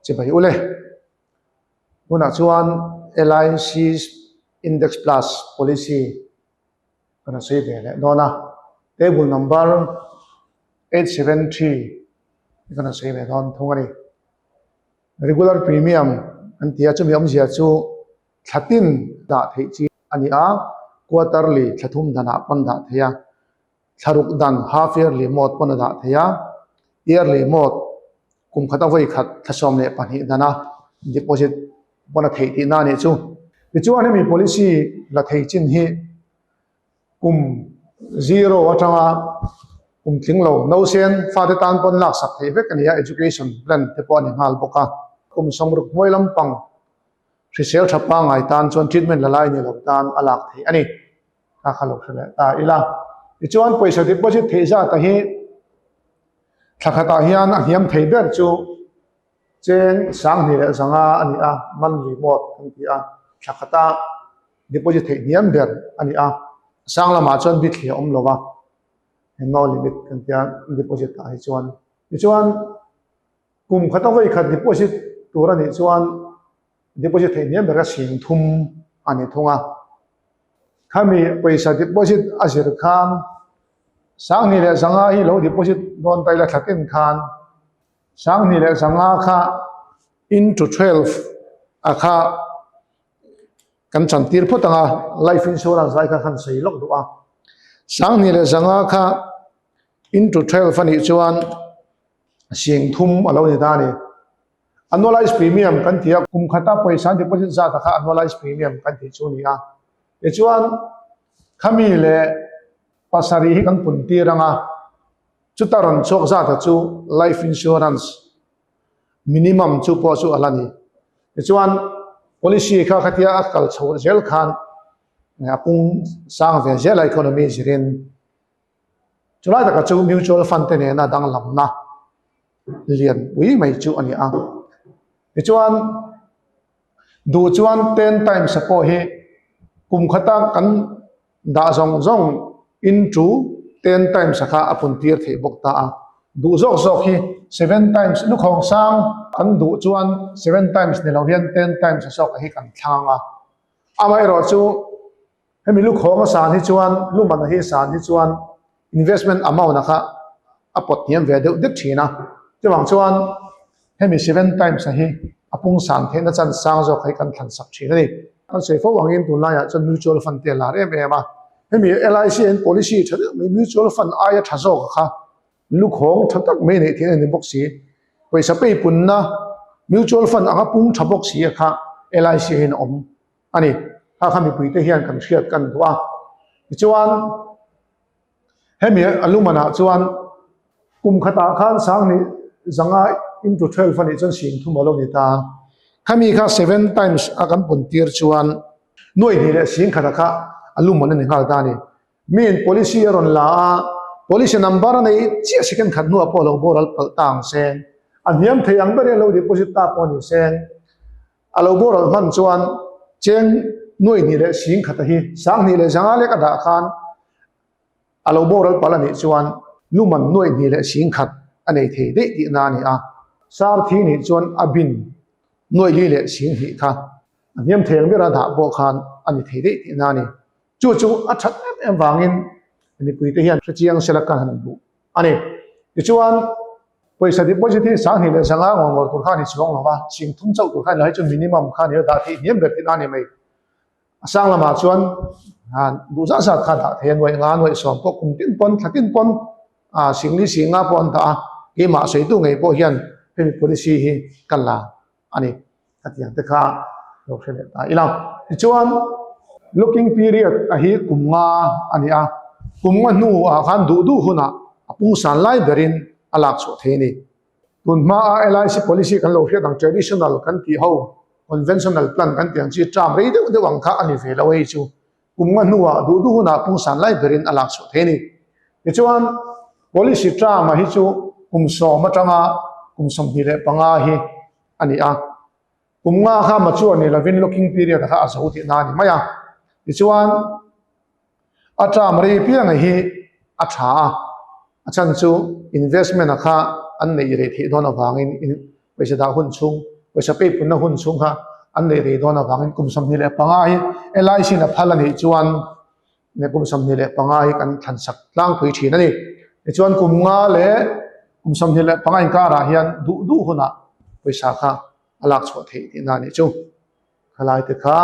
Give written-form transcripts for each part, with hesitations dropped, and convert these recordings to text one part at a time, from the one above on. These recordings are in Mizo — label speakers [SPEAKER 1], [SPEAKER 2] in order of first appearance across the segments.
[SPEAKER 1] Chibai ule. Tunah chuan LIC Index Plus Policy kan rawn sawi ve leh dawn a. Table number 873 kan rawn sawi ve dawn thung a ni. Regular Premium an ti a, chumi awmzia chu thla tin dah theih chi a ni a, quarterly thla thum danah pawn dah theih a. Thlaruk dan half yearly mode pawn a dah thei a, yearly mode kum khat a vawi khat thla 12 dana deposit pawn a theih tihna a nih chu. Tichuan hemi policy la thei chin hi kum zero atanga kum tling lo nausen fate tan pawn laksak theih vek a ni a, education plan te pawh a ni nghal bawk a. Kum 60 hnuai lampang hrisel tha pangngai tan chuan treatment la lai ni lo tan a lak theih a ni. Kha kha lo hre leh ta ila. Tichuan pawisa deposit theih zat a hi thla khatah hian a hniam thei ber chu cheng 2500 a ni a, monthly mode kan ti a, thla khata deposit theih hniam ber a ni a. Sang lamah chuan bithli a awm lo va, no limit kan ti a deposit ah hi chuan. Tichuan kum khata vawi khat deposit tur a nih chuan deposit theih hniam ber a 3000 a ni thung a. Khami pawisa deposit a zir khan 2500 hi lo deposit dawn ta ila thla tin khan 2500 kha into 12 a kha kan chan tir phawt ang a, life insurance lai kha khan sawi lawk duh a. 2500 kha into 12 a nih chuan 3000 a lo ni ta a ni. Annualized premium kan ti a, kum khata pawisa an deposit zat a kha annualized premium kan tih chu a ni a. Tichuan, khami leh pasarih hi kan pun tir ang a, chuta rawn chhuak zat a chu life insurance minimum chu pawh chu a la ni. Tichuan, policy kha khatia a kal chho zel khan a pung sang ve zel a economy zirin. Chulai takah chu mutual fund te nena danglamna lian pui mai chu a ni a. Tichuan duh chuan ten times a pawh hi kum khata kan dah zawng zawng into ten times a kha a pun tir theih bawk ta a. Duh zawk zawk hi seven times lukhawng sang kan duh chuan seven times ni lo hian ten times a zawk hi kan thlang a. Amaherawhchu Hemi lukhawng a san hi chuan, luman a hi san hi chuan investment amount a kha a pawt hniam ve deuh deuh thin a. Chuvang chuan hemi seven times a hi a pung san theihna chan sang zawk hi kan thlan sak thin a ni. Kan sawi fo angin tunlaiah chuan mutual fund te a lar em em a. Hemi LIC hian policy tha deuh mai mutual fund aia tha zawk a kha lukhawng tha tak mai neih theihna a ni bawk si. Pawisa peipunna mutual fund anga pung tha bawk si a kha LIC hian a awm. a ni. Kha kha mipuite hian kan hriat kan duh a. Tichuan, hemi a lumanah chuan kum khatah khan 2500 into 12 a nih chuan 30,000 a lo ni ta. Khami kha seven times a kan pun tir chuan 2,100,000 kha a luman a ni nghal ta a ni. Miin policy a rawn la a, policy number a nei chiah second khat hnuah pawh a lo boral palh ta ang se. A hniam thei ang berin a lo deposit ta pawh a ni se. A lo boral hman chuan cheng 2,100 hi 2500 lek a dah khan a lo boral palh a nih chuan luman 2,100 a nei thei daih tihna a ni a. Sar thi nih chuan a bin 4,200 kha a hniam thei ang bera dah pawh khan a ni thei daih tihna a ni. Chu chu a that em em vangin mipuite hian hrechiang sela kan han duh a ni. Tichuan, pawisa deposit hi 2500 ngawr ngawr tur kha a ni chuang lo va, 30,000 chauh tur kha a ni lo, hei chu minimum kha a ni a, dah theih hniam ber tihna a ni mai. A sang lamah chuan duh zat zat kha dah thei a, nuaih nga, nuaih sawm pawh kum tin pawn, thla tin pawn 40 50 pawh an dah a, keimah sawitu ngei pawh hian hemi policy hi ka la a ni. Khatiang te kha lo hre leh ta ila. Tichuan looking period a hi kum nga a ni a, kum nga hnu ah khan duh duh hunah a pung san lai berin a lak chhuah thei a ni. Tun hma a LIC policy kan lo hriat ang traditional kan tih ho, conventional plan kan tih ang chi term rei deuh deuh ang kha a ni ve lo hei chu. Kum nga hnu ah duh duh hunah pung san lai berin a lak chhuah thei a ni. Tichuan policy term a hi chu kum 10 atanga kum 25 hi a ni a, kum nga kha mature ni lovin looking period kha a zo tihna a ni mai a. Tichuan a term rei piang hi a tha a, a chhan chu investment a kha an neih rei theih dawn avangin pawisa dah hun chhung. Pawisa peipunna hun chhung kha an neih rei dawn avangin kum 25 hi LIC in a phal a nih chuan kum 25 hi kan thlan sak tlangpui thin a ni. Tichuan kum nga leh kum 25 inkarah hian duh duh hunah pawisa kha a lak chhuah theih tihna a nih chu. Khalai te kha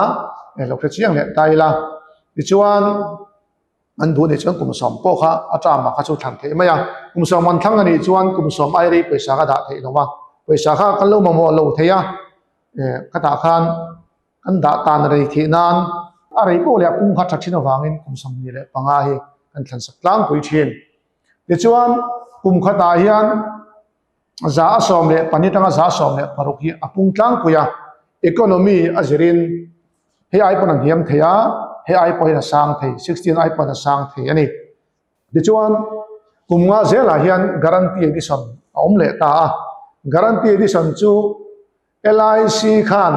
[SPEAKER 1] lo hre chiang leh ta ila. Tichuan an duh nih chuan kum sawm pawh kha a term ah kha chu thlan theih mai a. Kum sawm an thlang a nih chuan kum sawm ai rei pawisa kha dah theih lo va. Pawisa kha kan lo mamawh lo thei a, khatah khan kan dah tan rei theih nan a rei pawh leh a pung kha tha thin avangin kum 25 hi kan thlan sak tlangpui thin. Tichuan kum khatah hian 112 atanga 116 hi a pung tlangpui a, economy a zirin hei ai pawn a hniam thei a, hei ai pawhin a sang thei, 16 ai pawn a sang thei a ni. Tichuan, kum nga zelah hian guarantee edition a awm leh ta a, guarantee edition chu LIC khan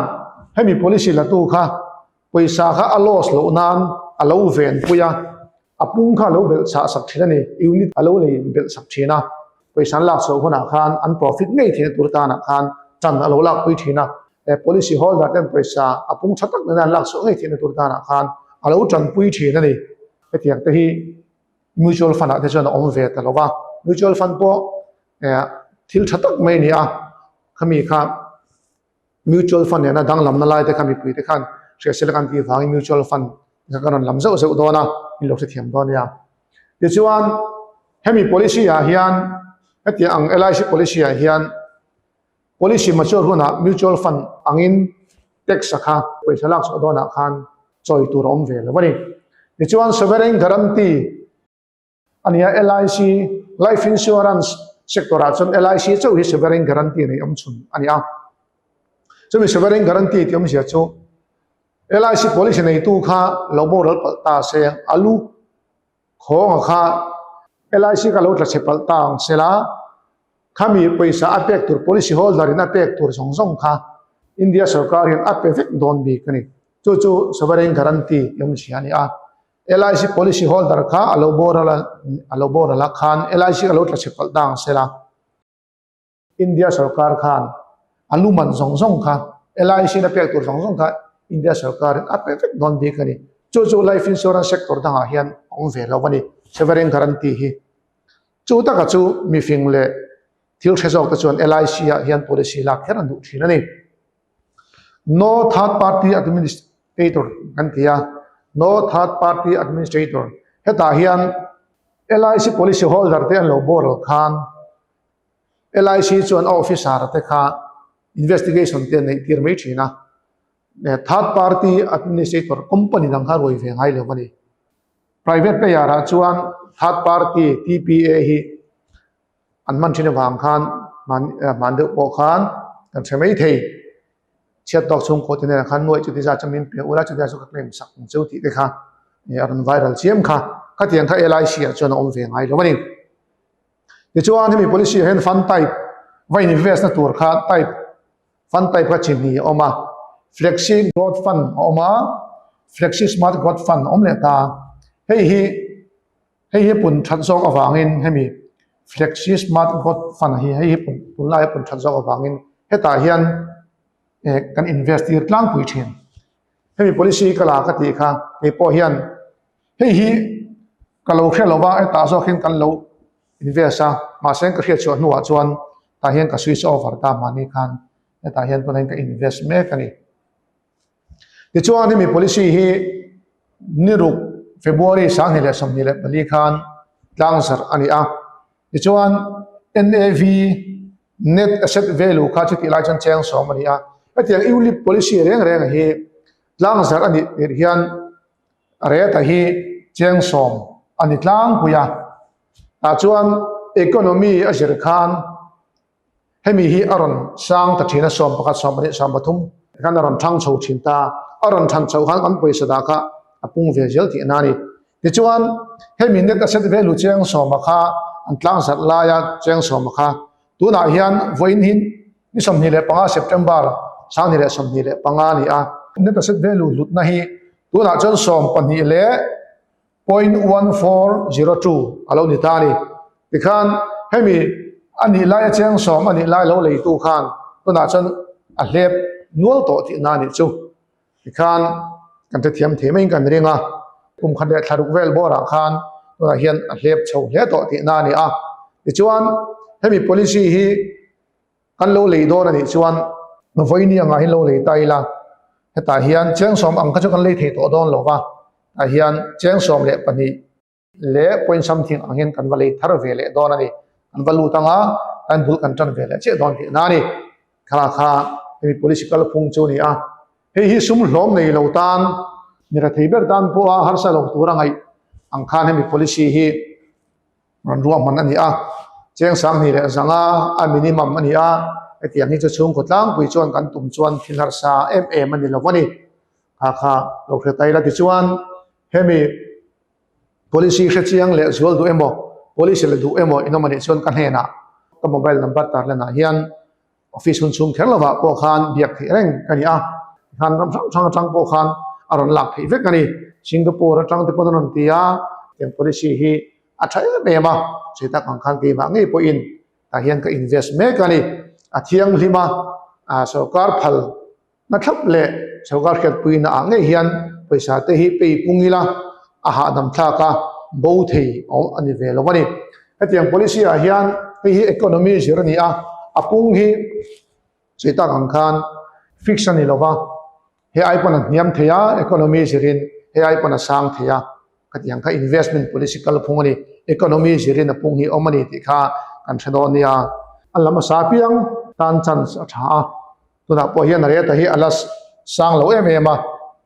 [SPEAKER 1] hemi policy latu kha Pawisa kha a loss loh nan a lo ven pui a, a pung kha a lo belh chah sak thin a ni, unit a lo lei belh sak thin a, pawisa an lak chhuah hunah khan an profit ngei theihna tur tanah khan tan a lo lak pui thin a, policy holder ten pawisa a pung tha tak nena an lak chhuah ngei theihna tur tanah khan a lo tanpui thin a ni. Hetiang te hi mutual fund ah te chuan a awm ve ta lo va, mutual fund pawh thil tha tak mai a ni a, khami kha. Mutual fund nena danglamna lai te kha mipui te khan hria sela kan tih vangin mutual fund kha kan rawn lam zeuh zeuh dawn a, min lo hrethiam dawn nia. Tichuan hemi policy ah hian hetiang ang LIC policy ah hian policy mature hunah mutual fund angin tax a kha pawisa lak chhuah dawnah khan chawi tur a awm ve lo a ni. Tichuan sovereign guarantee A nia, LIC, Life Insurance, sector ah chuan LIC chauh hi sovereign guarantee nei awm chhun a ni a. Chumi sovereign guarantee tih awmzia chu LIC policy neitu kha lo boral palh ta se, a lu khawnga kha LIC kha lo tla chhe palh ta ang sela, khami pawisa a pek tur policy holder in a pek tur zawng zawng kha India sorkar hian a pe vek dawn bik a ni. Chu chu sovereign guarantee tih awmzia a ni a. LIC policy holder kha a lo boral a, a lo boral a khan LIC a lo tla chhe palh ta ang sela. India sorkar khan a lu man zawng zawng kha LIC in a pek tur zawng zawng kha India sorkar in a pe vek dawn bik a ni. Chu chu life insurance sector dangah hian a awm ve lo a ni, sovereign guarantee hi. Chu taka chu mifing leh thil hre zawk te chuan LIC ah hian policy lak kher an duh thin a ni. No third party administrator kan ti a, no third party administrator hetah hian LIC policy holder te an lo boral khan LIC chuan a officer te kha investigation te an neih tir mai thin a, third party administrator company dang kha ruai ve ngai lo a ni. Private player ah chuan third party TPA hi an hman thin avang khan hman deuh pawh khan kan hre mai thei. Chhiat tawk chhungkaw te nen khan nuaih chuti zat chu min pe ula chuti zat chu ka claim sak ang cheu tih te kha a rawn viral chiam kha. Khatiang kha LIC ah chuan a awm ve ngai lo a ni. Tichuan hemi policy ah hian fund type va invest na tur kha type fund type kha chi hnih a awm a, flexi growth fund a awm a, flexi smart growth fund a awm leh ta. Hei hi Hei hi pun that zawk avangin hemi Flexi Smart Growth Fund hi hei hi pun tunlai a pun that zawk avangin hetah hian eh kan invest tir tlangpui thin. Hemi policy ka la ka tih kha kei pawh hian hei hi ka lo hre lo va hetah zawk hian kan lo invest a mahse ka hriat chhuah hnuah chuan tah hian ka switch over ta mahni khan hetah hian tunah hian ka invest mek a ni. Tichuan hemi policy hi ni ruk February 2024 khan tlangzarh a ni a. Tichuan NAV, Net Asset Value, kha chutih lai chuan cheng sawm a ni a. Hetiang ULIP policy reng reng hi tlangzarh a nih tirh hian rate hi cheng sawm a ni tlangpui a. Tah chuan economy a zir khan Hemi hi a rawn sang ta thin a, 11, 12, 13 khan a rawn thang chho thin ta. A rawn than chhoh khan kan pawisa dah kha a pung ve zel tihna a ni. Tichuan, hemi net asset value cheng sawma kha an tlang zarh laia cheng sawma kha tunah hian vawiin hi ni 25 September 2025 a ni a. Net asset value hlutna hi tunah chuan 12 leh 0.1402 a lo ni ta a ni. Tikhan hemi a nih lai a cheng sawm a nih lai lo leitu khan tunah chuan. a hlep nual tawh tihna a nih chu. Tikhan kan hrethiam thei maiin kan ring a, kum khat leh thla ruk vel bawrah khan tunah hian a hlep chho hle tawh tihna a ni a. Tichuan hemi policy hi kan lo lei dawn a nih chuan vawiini angah hian lo lei ta ila, hetah hian cheng sawm ang kha chu kan lei thei tawh dawn lo va, tah hian cheng 12 leh point something ang hian kan va lei thar ve leh dawn a ni. Kan va lut anga kan bul kan tan ve leh chiah dawn tihna a ni. Thlalak kha hemi policy kalphung chu a ni a. Hei hi sum hlawm nei lo tan, mi rethei ber tan pawha harsa lo tura ngaih ang khan hemi policy hi rawn ruahman a ni a. Cheng 2500 a minimum a ni a, hetiang hi chu chhungkaw tlangpui chuan kan tum chuan thil harsa em em a ni lo a ni. Kha kha lo hre ta ila tichuan hemi Policy hre chiang leh zual duh emaw, policy la duh emaw in awm a nih chuan ka hnenah ka mobile number tarlan ah hian office hun chhung kher lovah pawh khan biak theih reng ka ni a, tikhan ram hrang hrang atang pawh khan a rawn lak theih vek a ni. Singapore atang te pawn a rawn ti a, tiang policy hi a tha em em a, sawi tak ang khan keimah ngei pawhin tah hian ka invest mek a ni. A thianghlim a, sorkar phal Hna thlap leh sorkar hriatpuina ah ngei hian pawisa te hi pei pung ila a hahdam thlak a, bo thei a ni ve lo a ni. Hetiang policy ah hian hei hi economy zir a ni a, a pung hi sawi tak ang khan fix a ni lo va, he ai pawn a hniam thei a, economy zirin he ai pawn a sang thei a. Khatiang kha investment policy kalphung a ni, economy zirin a pung hi awm a ni tih kha kan hre dawn nia. A lam a sa piang tan chance a tha a, tunah pawh hian a rate hi a la sang lo em em a,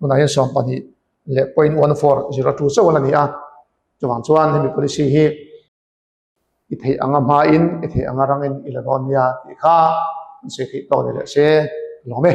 [SPEAKER 1] tunah hian 12 leh .1402 chauh a la ni a, chuvang chuan hemi policy hi i theih anga hmain i theih anga rangin i la dawn nia tih kha an sawi theih tawk ni leh se ka lawm e.